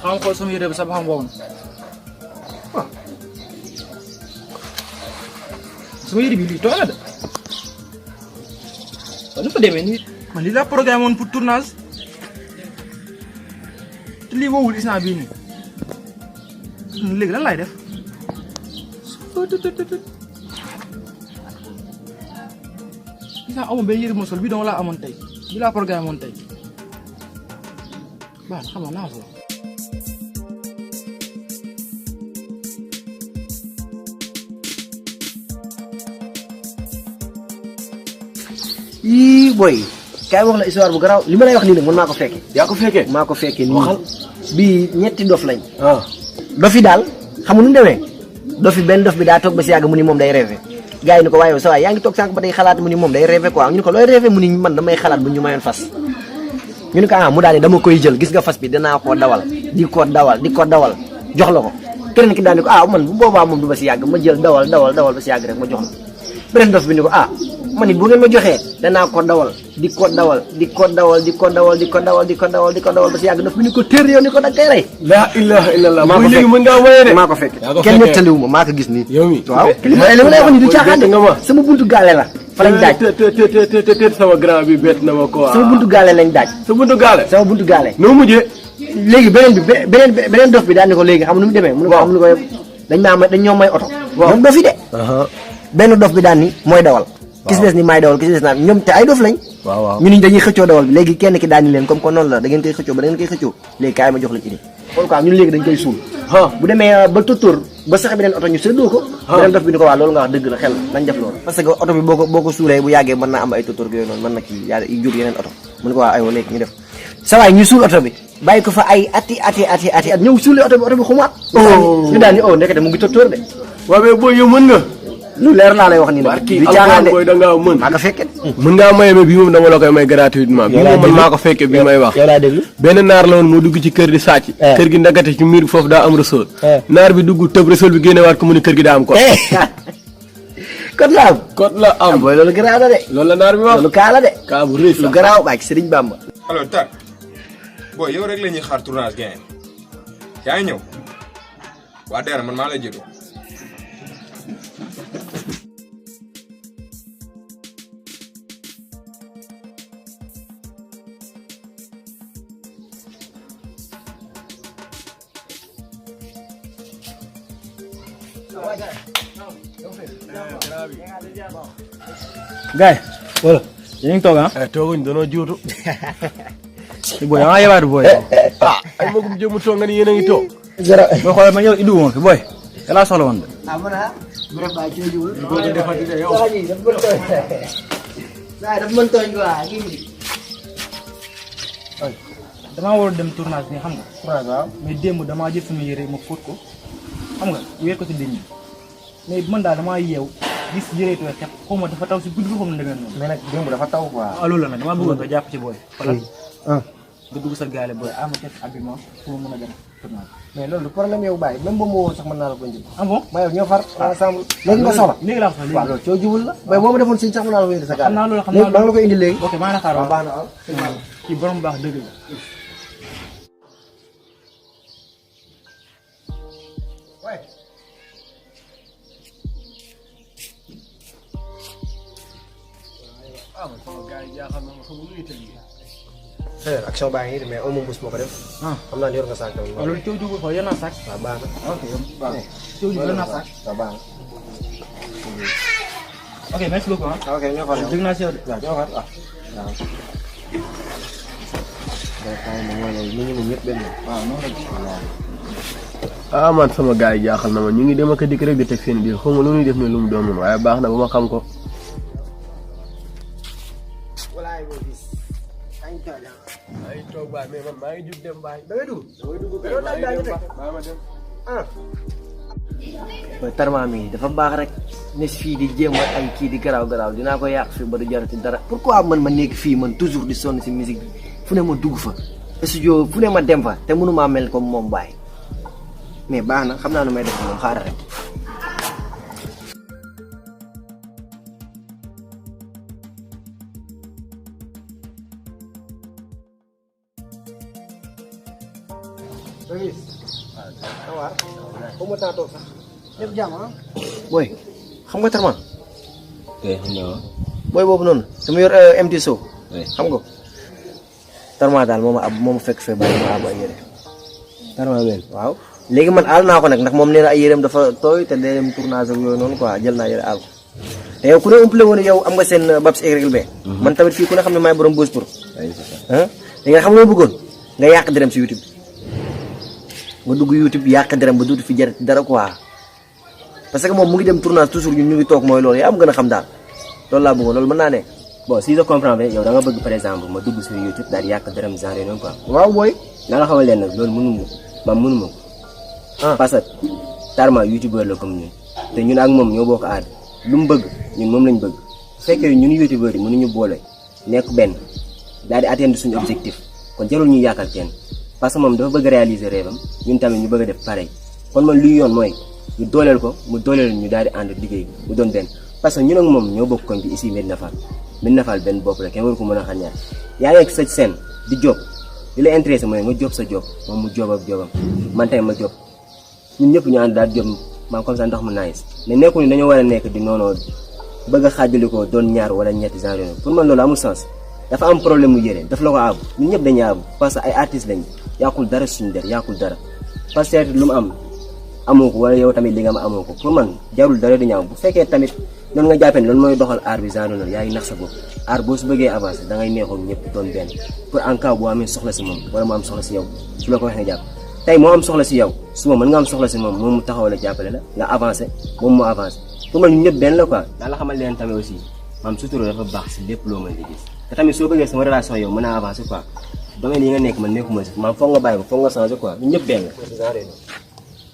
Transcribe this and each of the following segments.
xam xool sama yére bi sax ba xam wow na waaw sama yére bi lii tooy na de waaw nu fa demee nii man lii laa programme woon pour tournage te lii wowul instant bii nii léegi lan laay def instant amoon benn yére bu ma sol bii dong laa amoon tey bii laa programme woon tey baax na xam nga naa sol ii boy kaay wax la histoire bu garaaw li ma lay wax nii nag man maa ko fekkee. yaa ko fekkee maa ko fekkee nii waxal bii ñetti dof lañ. ah dof yi daal xam nga nu mu demee dof yi benn dof bi daa toog ba si yàgg mu ni moom day rêvé gars yi ni ko waaye sa waay yaa ngi toog sànq ba day xalaat mu ni moom day rêvé quoi ñu ne ko looy rêvé mu ni man damay xalaat bu ñu mayoon fas ñu ne ko ah mu daal ne dama koy jël gis nga fas bi danaa koo dawal di ko dawal jox la ko keneen ki daal ni ko ah man bu boobaa moom du ba si yàgg ma jël dawal ba si yàgg rek ma jox la beneen dof bi ni ko ah man it bu ngeen ma joxee danaa ko dawal di ko dawal ba si yàgg dof bi ni ko tër yow ni ko da kay rey. la ilaha illallah mooy léegi mën ngaa maye de maa ko fekk kenn nettaliwu ma maa ko gis nii. yow mi waaw li ma lay wax nii du caaxaan de sama buntu gaale la fa lañ daaj te sama grand bi bett na ma quoi sama buntu gaale lañ daaj sa buntu gaale sama buntu gaale noo mujjee léegi beneen dof bi daal ni ko léegi xam nu mu demee mu ne ko xam nu ko dañ ñoo may oto ñoom dof yi de benn dof bi daan ni mooy dawal gis des ni maay dawal gis des naa ñoom te ay dof lañ ñu ni dañuy xëccoo dawal bi léegi kenn ki daan ni leen comme que noonu la da ngeen koy xëccoo ba da ngeen koy xëccoo léegi kaay ma jox la ci idée xool quoi ñun léegi dañ koy suul bu demee ba tóotóor ba sax beneen oto ñu séddoo ko beneen dof bi ni ko waa loolu nga wax dëgg la xel nañ def loolu parce que oto bi boo ko suulee bu yàggee mën naa am ay tóotóor yooyu noonu mën na kii yaa jur yeneen oto mu ne ko waa aywa léegi ñu def sa waay ñu suul oto bi bàyyi ko fa ay ati at ñëw suulee oto bi xumaat ñu daal ni ndekete mu ngi tóotóor de waaw mais booy yow mën nga lu leer laa lay wax nii nag kii alxuraan booy da ngaa mën maa ko fekke mën ngaa maye mais bii moom dama la koy may gratuitement bii moom man maa ko fekke bi may wax yow laa déglu benn naar la woon moo dugg ci kër di sàcc kër gi ndagate ci miir bi foofu daa am rësool naar bi dugg tëb rësool bi génnewaat ko mu ni kër gi daa am kot kot la am booy loolu garaaw la de loolu la naar bi wax loolu kaa la de kaa bu rëy lu garaaw baak Sëriñ Bamba alors Tar booy yow rek la ñuy xaar tournage gain yaa ngi ñëw waa Dera man maa lay jëloo gaay wala yéen a ngi toog ah. tooguñ danoo juutu. booy maa yebaat booy. ay magum jëmu toog nga ni yéen a ngi toog. booy xoolal ma yow indi woon fi booy. yàlla soxla woon de. damaa war a dem tournage nii xam nga. tournage waaw mais démb damaa jël sama yére ma fóot ko xam nga wéer ko ci ligne bi mais man daal damaa yeew gis yére tooy xepp xaw ma dafa taw si guddi bi xaw ma demee noonu. mais nag démb dafa taw quoi. ah loolu la nag damaa bëggoon nga jàpp ci booy. xoolal nga dugg sa gaale booy ama teg habillement pour ma mën a dem tournage. mais loolu problème yow bàyyi même ba mu woo sax mën naa la ko njëkk. ah bon ma yow ñoo far ensemble. léegi nga soxla léegi laa soxla léegi. waaw loolu coo jiwul la. mais boo ma defoon siñ sax mën naa la ko indi sa gaale. xam naa loolu xam naa léegi maa ngi la koy indi léegi. ok maa ngi la xaar waaw baax na waaw. kii borom baax dëgg la. action baa ngi nii mais amu mbuus moo ko def. xam naa ne yor nga saak tamit. waaw loolu coow jubul xool yor naa saak. waaw baax na. ok baax na coow jubul yor naa saak. waaw baax na. ok merci beaucoup ah. ok ñoo far dégg naa si yow de. waaw ñoo far waaw. ah man sama gars yi jaaxal na ma ñu ngi dem ak a dikk rek di teg seen biir xaw ma lu ñuy def ne lu mu doon moom waaye baax na ba ma xam ko. maa ngi toog baay mais man maa ngi jug dem baay. da ngay dugg. maa ngi dem baay ma dem. Tarma mi dafa baax rek ne fii di jéem a ay kii di garaaw dinaa ko yàq fii ba du jarati dara. pourquoi man ma nekk fii man toujours di sonn si musique bi fu ne ma dugg fa studio fu ne ma dem fa te mënumaa mel comme moom baay mais baax na xam naa nu may def moom xaaral rek. Bagus. Ko mo tato sax. Def jàmm ah. Boy, xam nga Tarma? Kay xam nga Boy boobu noonu dama yor MT Sow. Xam nga ko. Tarma daal moo ma fekk fee bàyyi ma ab ay yére. Tarma ben. Waaw. Léegi man aal naa ko nag ndax moom nee na ay yéreem dafa tooy te day dem tournage ak yooyu noonu quoi jël naa yére aal ko. te yow ku ne umpale woon yow am nga seen Babs YB. man tamit fii ku ne xam ne maay borom Buzz Pro. ah léegi xam nga ma bëggoon nga yàq dërëm si YouTube nga dugg YouTube yàq dërëm ba dootu fi jar dara quoi parce que moom mu ngi dem tournage toujours ñun ñu ngi toog mooy loolu yaa am gën a xam daal loolu laa bëggoon loolu mën naa ne. Bon si je comprends bien yow da nga bëgg par exemple ma dugg sur YouTube daal di yàq dërëm genre noonu quoi. waaw booy. na la xamal leen nag loolu mënu ma ko. parce que Tarma youtubeur la comme ñun te ñun ak moom ñoo bokk aar lu mu bëgg ñun moom lañ bëgg bu fekkee ñun youtubeur yi mënuñu boole nekk benn daal di atteindre suñu objectif kon jarul ñuy yàqal kenn parce que moom dafa bëgg réaliser rêve am ñun tamit ñu bëgg a def pareil kon man luy yoon mooy ñu dooleel ko mu dooleel ñu daal di ànd liggéey mu doon benn parce que ñun ak moom ñoo bokk koñ bi ici Médina Fall benn bopp la kenn waru ko mën a xar ñaar yaa nekk sa scène di job li la intéressé mooy nga job sa job moom mu job ak jobam man tamit ma job ñun ñëpp ñu ànd daal job maam comme ça ndax mu nice mais nekkul ni dañoo war a nekk di noonoo bëgg a xaajalikoo doon ñaar wala ñetti genre yooyu pour man loolu amul sens dafa am problème mu yére daf la ko àbb ñun ñëpp dañuy àbb parce que ay artistes lañ yàqul dara suñu der yàqul dara parce que lu mu am amoo ko wala yow tamit li nga am amoo ko pour man jarul dara di ñaaw bu fekkee tamit noonu nga jàppee ne loolu mooy doxal aar bi genre noonu yaa ngi nax sa bopp aar boo su bëggee avancé da ngay neexoon ñëpp doon benn pour en cas boo amee soxla si moom wala mu am soxla si yow su la ko waxee nga jàpp tey moo am soxla si yow suba mën nga am soxla si moom mu taxaw la jàppale la nga avancé moom mu avancé pour man ñun ñëpp benn la quoi daa la xamal leen tamit aussi maam sutura dafa baax si lépp loo mën di gis te tamit soo bëggee sama relation yow mën a avancé quoi domaine yi nga nekk man nekkuma si maam foog nga bàyyi ko foog nga changé quoi ñun ñëpp benn la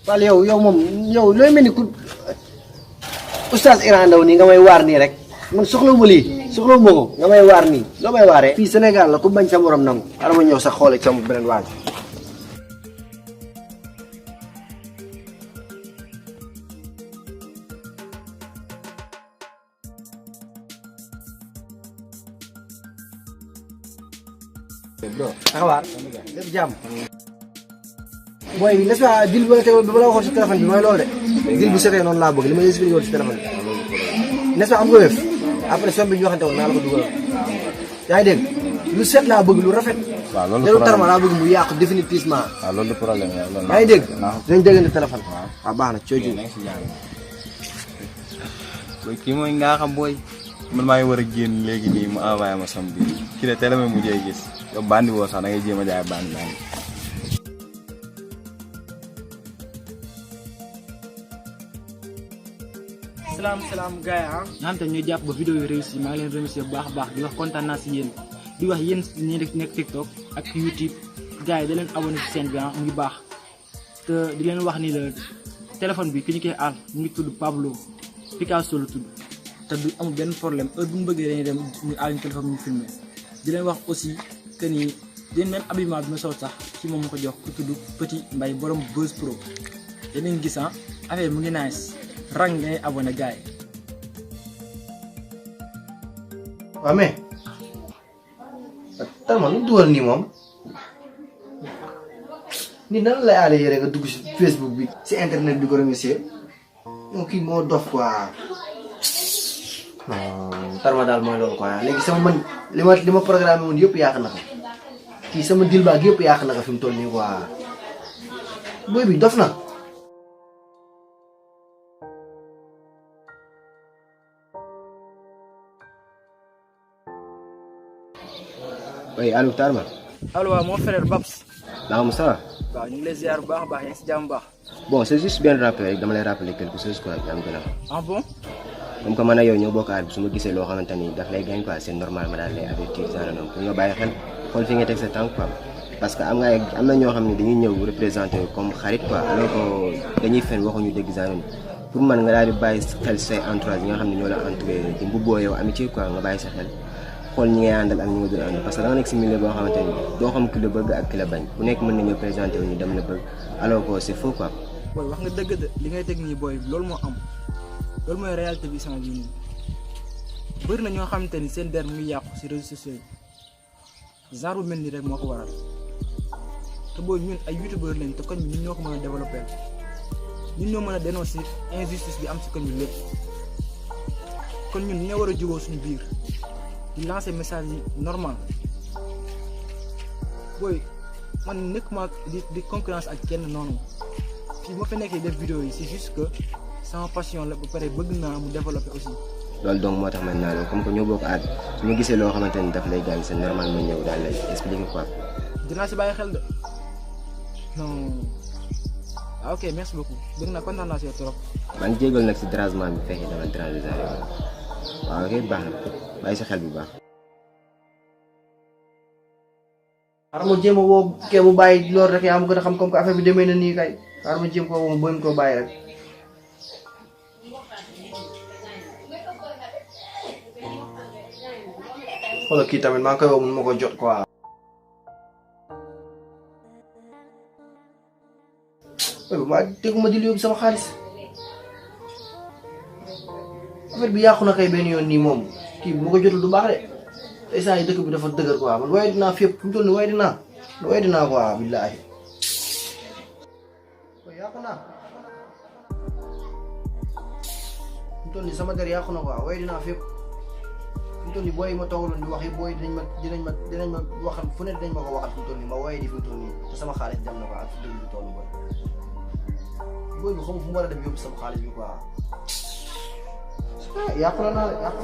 Fall yow moom yow looy mel ni ku oustaz Iran Ndaw nii nga may waar nii rek man soxlawuma lii soxlawuma ko nga may waar nii loo may waaree. fii Sénégal la ku bañ sa morom nangu. xaaral ma ñëw sax xoole sama beneen waaj. taxawaat def jàmm. booy bi n'est-ce pas dil ba la teewul ba la waxoon si téléphone bi mooy loolu de dil bu setee noonu laa bëgg li ma expliqué woon si téléphone bi n'est-ce pas am nga wéef après somme bi ñu waxante woon naa la ko dugal yaa ngi dégg lu set laa bëgg lu rafet. waaw loolu problème Tarma laa bëgg mu yàqu définitivement. waaw loolu problème la loolu. yaa ngi dégg dinañ déggante téléphone. waaw baax na cooju. booy kii mooy ngaa xam booy man maa ngi war a génn léegi nii mu envoyé ma somme bi kii de teel a mujjee gis yow bandi woo sax da ngay jéem a jaay bandi. salaam gars yi nga xam te ñoo jàpp ba vidéo yi réussi maa ngi leen remercier bu baax a baax di wax kontaan naa si yéen di wax yéen ñi nekk TikTok ak YouTube gars yi da leen abonné ci chaîne bi mu ngi baax te di leen wax ni la téléphone bi ki ñu koy aal mu ngi tudd Pablo Picasso la tudd te du amul benn problème heure bu ñu bëggee dañuy dem ñu aal ñu téléphone ñu filmé di leen wax aussi que ni yéen même habillement bi ma sol sax ci moom ma ko jox ku tudd Petit Mbaye borom Buzz Pro danañ gis affaire mu ngi nice rang ngay abonné gars yi. waaw mais Tarma nu dugal nii moom ni nan lay aale yére nga dugg si Facebook bi si internet bi ko remercier moo kii moo dof quoi non Tarma daal mooy loolu quoi léegi sama man li ma programme woon yëpp yàq na ko kii sama dil baag yëpp yàq na ko fi mu toll nii quoi booy bi dof na. oui allo Tarma. allo waaw mon frère Babs. naa ma ça va. waaw ñu ngi lay ziar bu baax a baax yaa ngi si jàmm baax. bon c'est juste bien rappel rek dama lay rappeler quelque chose quoi yaa ngi gën a. ah bon. comme que man ak yow ñoo bokk aar bi su ma gisee loo xamante ni daf lay gañ quoi c'est normal ma daal lay avertir genre noonu pour nga bàyyi xel xool fi nga teg sa tànk quoi parce que am na ñoo xam ne dañuy ñëw représenter comme xarit quoi alors que dañuy fen waxuñu dëgg genre noonu pour man nga daal di bàyyi xel say entourage yi nga xam ne ñoo la entouré di mbubboo yow amitié quoi nga bàyyi sa xel xool ñi ngay àndal ak ñi nga dul àndal parce que da nga nekk si milieu boo xamante ni doo xam ki la bëgg ak ki la bañ ku nekk mën nañoo présenter wu ñu dem la bëgg alors que c'est faux quoi. booy wax nga dëgg de li ngay teg nii booy loolu moo am loolu mooy réalité bi sama bii nii bëri na ñoo xamante ni seen der mu ngi yàqu si réseaux sociaux yi genre bu mel nii rek moo ko waral te booy ñun ay youtubeur lañ te koñ bi ñun ñoo ko mën a développé ñun ñoo mën a dénoncer injustice bi am ci koñ bi lépp kon ñun ñoo war a jugoo suñu biir di lancer message yi normal booy man nekk ma di concurrence ak kenn noonu fii ma fi nekkee def vidéo yi c'est juste que sama passion la ba pare bëgg naa mu développer aussi. loolu donc moo tax man naa la comme que ñoo bokk aat su ma gisee loo xamante ni daf lay gaañ c'est normal ma ñëw daal lay expliquer quoi. dinaa si bàyyi xel de non ah ok merci beaucoup dégg naa kontaan naa si yow trop. maa ngi jégal nag si dérangement bi fekkee dama déranger saa yoo waaw ok baax na bàyyi sa xel bu baax. xaaral ma jéem a woo kee mu bàyyi loolu rek yaa ma gën a xam comme que affaire bi demee na nii kay xaaral ma jéem koo woo mu koo bàyyi rek. xoolal kii tamit maa ngi koy woo mun ma ko jot quoi. maa teguma di yóbbu sama xaalis affaire bi yàqu na kay benn yoon nii moom kii bu ma ko jotul du baax de te instant yi dëkk bi dafa dëgër quoi man waaye dinaa fépp fu mu toll nii waaye dinaa quoi billaahi yàqu naa fu mu toll nii sama der yàqu na quoi waaye dinaa fépp fu mu toll nii booy yi ma toogaloon di wax yi booy dinañ ma waxal fu ne dinañ ma ko waxal fu mu toll nii ma waaye di fi mu toll nii te sama xaalis dem na quoi ak fi dëgg bi toll nii booy bi xam fu mu war a dem yóbbu sama xaalis bi quoi yàqu na naa la yàqu